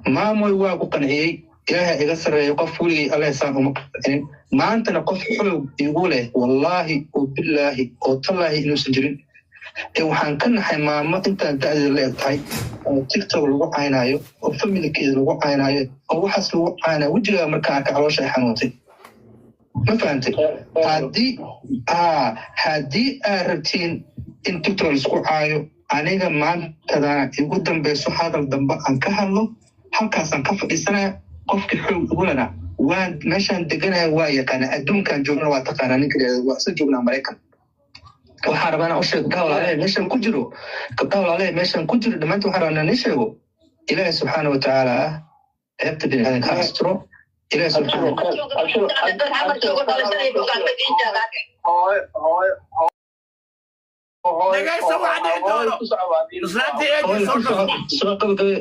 Maamoy, waa ku qanciyey. Ilaahay iga sarreeyo, qof weligay Alle saan uma qancinin. Maantana qof xoog igu leh, wallaahi oo bilaahi oo tallaahi, inuusan jirin. Ee waxaan ka naxay maamo intaan da'deeda la eg tahay oo TikTok lagu caynaayo oo family-keeda lagu caynaayo oo waxaas lagu caynayo. Wejigaa markaan arka, caloosha ay xanuuntay. Ma fahantay? Haddii aad rabtiin in TikTok laisku caayo, aniga maantadana igu dambeyso hadal dambe aan ka hadlo. Halkaasaan ka fadhiisanaya. Qofkii xoog igulana waan meeshaan deganaya, waa yaqaana. Adduunkaan joogna waa taqaanaa. Ninka yidhahda waa isla joognaa Maraykan. Waxaan rabaa inaan u sheego gabdhaha walaalahe meeshaan ku jiro, gabdhaha walaalahe meeshaan ku jiro dhammaantiin. Waxaan rabaa inaan ii sheego: Ilaahay subxaana watacaala ah ceebta bini aadanka ha asturo. Ilaahay subxaana Hooyo, hooyo, hooyo. Dhegayso, waxa dhici doono. Islaantii eeji soo dhufo. Soo gabagabe.